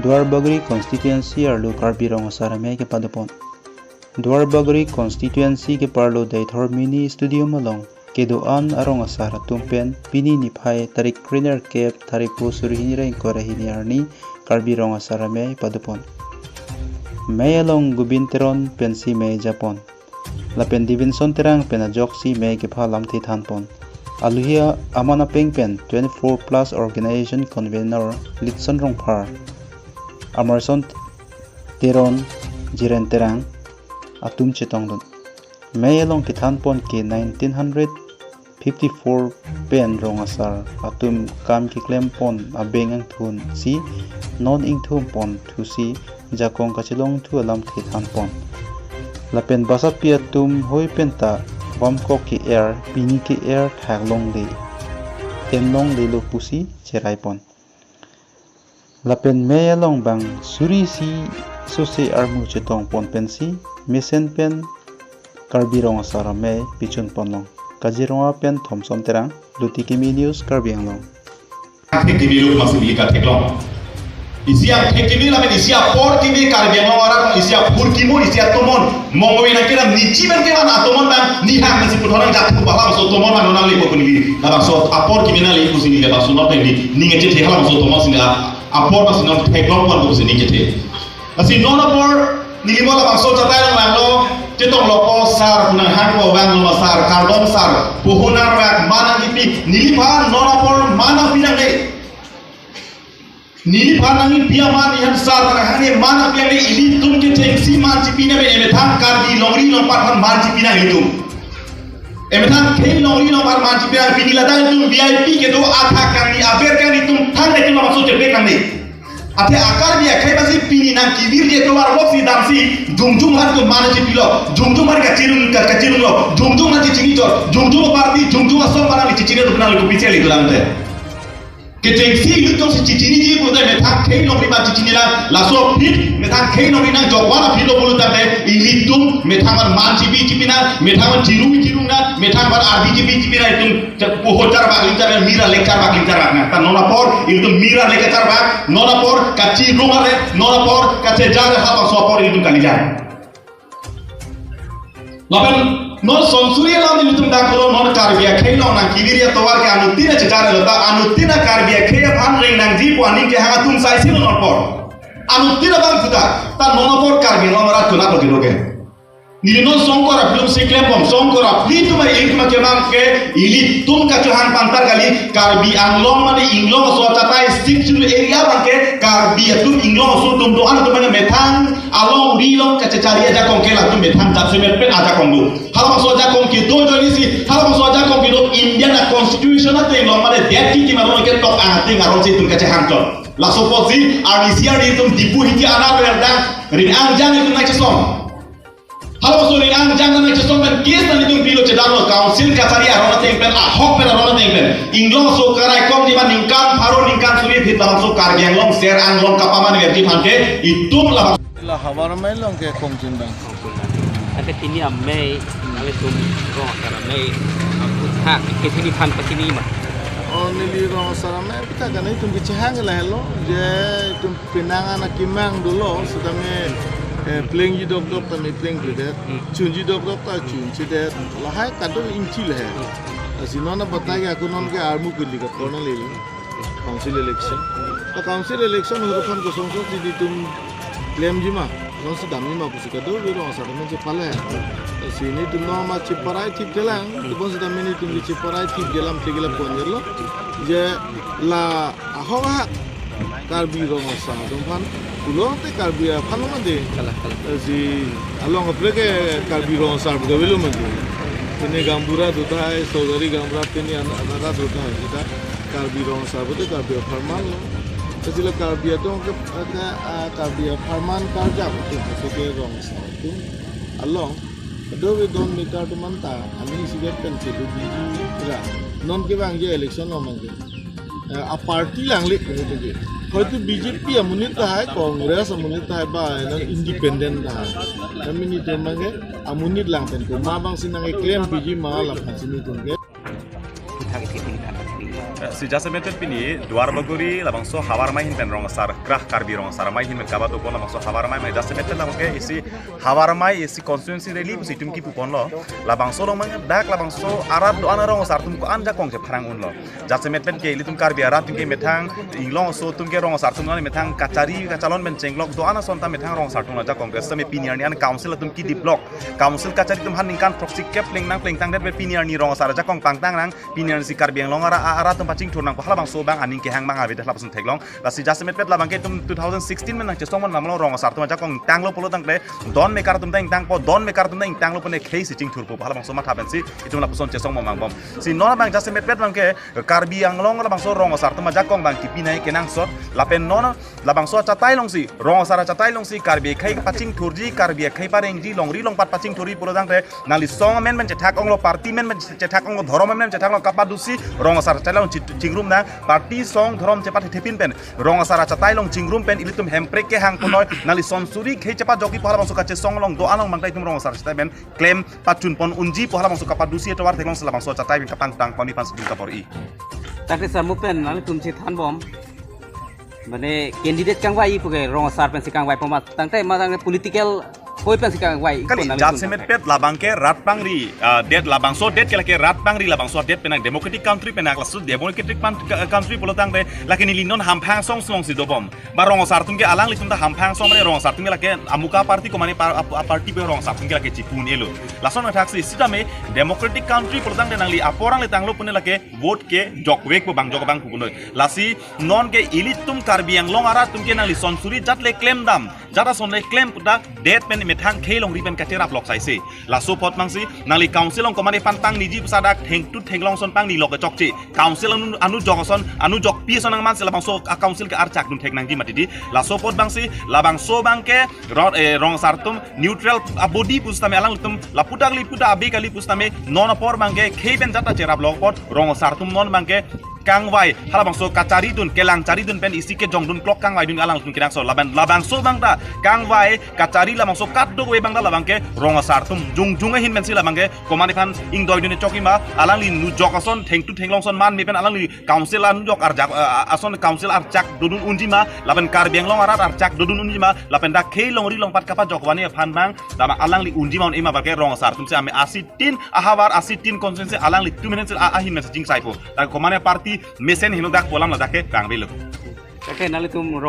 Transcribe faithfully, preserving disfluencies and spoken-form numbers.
Duarbagori constituency arlo Karbi Rong Asar Amei kepadopon. Duarbagori constituency keparlo Deithor Mini Stadium along kedo-an arong asar atum pen pini niphai tarik krenerkep Tharikpo suri hini ra ingkoi ra hini arni Karbi Rong Asar Amei padopon. Mei along Gobin Teron pensi mei japon. Lapen Davidson Terang pen ajoksi mei kepha lamthe thanpon. Aluhi aman apeng pen twenty-four plus organization convenor Litson Rongphar, Amarson Teron, Jiren Terang atum chetongdun. Mei along kethanpon ke nineteen hundred fifty-four pen rong asar atum kam keklempon abeng angthunsi non ingthumpon thusi jakong kachelongthu alamthe thanpon. Lapen basapi atum hoi penta bamkok ke-er, pini ke-er thak longle, en longlelo pusi cheraipon. Lapen mei along bang suri isi sose armu chetongpon pensi mesen pen Karbi Rong Asar Amei pichunpon long. Kaziranga pen Thomson Terang, Luti Kimi News, Karbi Anglong. Angthek kimi luk masi lika theklong. Isi angthek kimi lapen isi apor kimi Karbi Anglong arat, isi aphurkimo, isi atomon. Mongwi nangkiram nichi pen kevan atomon bang nihang nasi puthot nangjathu ba halabangso atomon bang nanglepo pu neli. Labangso apor kimi nanglepo si neli labangso non pen neli ning kachethe halabangso atomon si neli apor bang si non theklongponpo si ning kachethe. Lasi non apor neli mo labangso chatai along vanglo, chetonglo ko sar, pu nanghangpo vanglo ma sar, kardom sar, pu ho nang rak ma nangkipi, neliphan non apor ma nangpi nangne. Neliphan nangkipi aman, neli han sar, pu nanghanghe ma nangpi nangne, ilitum kechengsi man chipi nang emethang Karbi longri longpat aphan man chipi nang ilitum. Emethang khei longri longpat man chipi nang, pini ladak itum V I P kedo athak kangni aber kangni itum thang netum labangso chepek nangne. Athe a-Karbi akhei basi pini nangkevirji atovar boksi damsi, jongjong aphan itum man chipilo, jongjong aphan kachirung ka-, kachirunglo, jongjong aphan chechini chot, jongjong party, jongjong asong aphan nangchechini rup nangli kopi chele dolang te. Kechengsi ilitum si chechiniji pulote methang khei longri aphan chechinilo, laso aphi methang khei longri nangjokvan aphi lo pulote ilitum methang aphan man chipi chipi nang, methang aphan chirung chirung nang, methang aphan ardi chipi chipi nang, itum Cha-, poho charbak ling charbak, mir alek charbak ling charbak nang. Ta non apor, ilitum mir alek charbak, non apor, kachirung are, non apor, kachejar halabangso apor ilitum kalijar. Lapen, non sonsuri alam ilitum dakolo, non Karbi akhei along nangkevirji atovar ke anuttin achejar lo ta, anuttin a-Karbi akhei aphan reng nangji pu aning kehang atum sai silo non apor. Anuttin abang juta, ta non apor Karbi Anglong arat konat lo kedo ke. Neli non songkor aplum si klempon, songkor aplum atum a-ing atum akemang ke, ilitum kachohang pantar kali, Karbi Anglong mane Inglong aso achatai Sixth Schedule area abang ke, Karbi atum Inglong aso atum do-an atum mane methang alongri along kachechari ajakong ke latum methang jasemet pen ajakong do. Halabangso ajakong kedo ajoine si, halabangso ajakong kedo Indian a-constitution ateng along mane det kikim aron ketok ateng aron si itum kachehang chot. Laso apotsi, arnisi arni itum Diphu hithi aner verdang, ring angjang itum nangchesong. Halabangso ring angjang nangchesong pen case nanglitum pilo chedamlo council kachari aron ateng pen ahok pen aron ateng pen. Inglong aso karaikom ji ma ningkan pharo ningkan suri aphi labangso Karbi Anglong ser Anglong kapaman verji aphan ke itum labang. La havar amei along ke kongchin bang. Ake pini amei nanglitum Rong Asar Amei. Ha, ke pini than pachini ma. Oh, neli Rong Asar Amei, kita kan itum kechehang lahelo, je itum penang anak kimang dolo, setame, eh, plengji dokdok tame plengjedet, hmm, chunji dokdok ta chunchedet, lahai kadokave ingchi lahai. Hmm. Lasi non abatai ke ako non ke armu kuli ka corner lele. Council election. Ta council election huruphan kosong so si itum klemji ma, kosong si damji ma pusi kadokave Rong Asar Amei chepale. Lasi nelitum non ma cheparai thip kelang, tubon setame nelitum cheparai thip kelang, thip kelang ponjelo. Je la ahok ahak Karbi Rong Asar atum aphan pulote Karbi aphan lo mande. Kalang, kalang. Si along kaprek ke Karbi Rong Asar pu kavelo mande. Pini gaonbura do tahai, sodari gaonbura pini an-, anara do tahai. Kita Karbi Rong Asar pulote Karbi apharman lo. Lasi la Karbi atum ke, ke, ah, Karbi apharman karjap atum ke Rong Asar atum along. Kadokave don mekar atum anta, ami isi vet pen kedo biji ra. Non kevangji election along mangke. Eh, a-party lang le kedo ke. Hoito B J P amonit tahai, Congress amonit tahai ba, eh, non independent tahai. Kami nelitum mangke amonit lang pen ke. Ma bang si nangkeklem biji ma la phan si nelitum ke. Puthak isi tingkat isi. Si jasemet pini Duar Bagori labangso havar amei ahin pen rong asar, krah Karbi rong asar amei ahin pen kabat upon labangso havar amei, amei jasemet labangke isi havar amei isi constituency rally pusi itum kipu ponlo. Labangso along mang dak labangso arat do-an arong asar atum ko-an jakong chepharang unlo. Jasemet pen ke ilitum Karbi arat atum ke methang inglong aso atum ke rong asar atum nang methang kachari kachalon pen chenglok do-an ason ta methang rong asar atum ajakong ke same pini arni an council atum kidi block. Council kachari atum han ningkan throksi kep pleng nang plengtang det pen pini arni rong asar ajakong pangtang nang. Pini arni si Karbi Anglong ara, ara atum pachingthur nangpo halabangso abang aning kehang abang avedet lapuson theklong. Lasi jasemet labangke itum two thousand sixteen pen nangchesong mon mamlo rong asar atum ajakong tanglo pulo tangte don mekar atum ta ingtangpo, don mekar atum ta ingtanglo pune khei si chingthurpo halabangso matha pensi itum lapuson chesong mon mangbom. Si non abang jasemet abangke Karbi Anglong labangso rong asar atum ajakong abang kipinai kenangsot lapen non labangso achatai alongsi rong asar achatai alongsi Karbi akhei pachingthurji, Karbi akhei parengji, longri longpat pachingthurji pulo tangte nangli song amen pen chethak onglo, party amen pen chethak onglo, dhorom amen pen chethak onglo, kapadusi rong asar achatai along chi-, chingrum nang, party song dhorom chepathethepin pen rong asar achatai along chingrum pen ilitum Hemprek kehang punoi nangli son suri khei chepajokji pu halabangso kachesong along do-an along bangta itum rong asar achatai pen klem pachun pon unji pu halabangso kapadusi atovar theklong si labangso achatai pen kapangtang pon-i aphan si dun kapor-i. Tangte sar mo pen nanglitum chethanbom. Mane candidate kangvai pu ke rong asar pensi kangvaipo ma tangte ma tangte political hoi pensi kangvai. Kali, pu nanglitum jasemet tangte labangke rat pangri, ah, det labangso det ke lake rat pangri labangso det pen nang democratic country pen nang laso democratic pan-, ka-, country pulo tangte lake neli non hamphang song song si dobom. Ba rong asar atum ke alanglitum ta hamphang song re rong asar atum ke lake amuka party komane par-, ap-, ap-, party pen rong asar atum ke lake chipu un-elo. Lason athaksi sitame democratic country pulo tangte nangli apor angle tanglo pune lake vote kejokvekpo bang jok bang pu punoi. Lasi non ke ilitum Karbi Anglong arat atum ke nangli son suri jat le klemdam, jat ason le klem puta det pen methang khei longri pen kacherap lok saise. Laso apot mangsi nangli council along komane pantang niji pu sadak thengtut thenglong ason pangni lok kechokche. Council anu, anu jok ason, anu jokpi ason nangman si labangso a-council ke archak dun thek nangji mati di. Laso apot mangsi labangso abangke ro-, eh, rong asar atum neutral a-body pusitame alanglitum lapu dak kali pu dak abe kali pusitame non apor abangke khei pen jat ta cherap lok apot rong asar atum non abangke kangvai halabangso kachari dun kelang chari dun pen isi kejong dun klok kangvai dun alanglitum kenangsot laban labangso abangta kangvai kachari labangso kat dok ave abangta labangke rong asar atum jongjong ahin pensi labangke komane aphan ingdoi dun chokji ma alangli nu jok ason thengtut thenglong ason man me pen alangli council anu jok arjak, eh, ason council archak dodun unji ma lapen Karbi Anglong arat archak dodun unji ma lapen dak khei longri longpat kapajok vani aphan bang dama alangli unji ma un-e ma bangke rong asar atum si ame asi tin ahavar asi tin constituency alanglitum ahin si a-, ahin mesi chingsaipo. Dak komane party mesen heno dak polam ladak ke kangvelo. Tangte nanglitum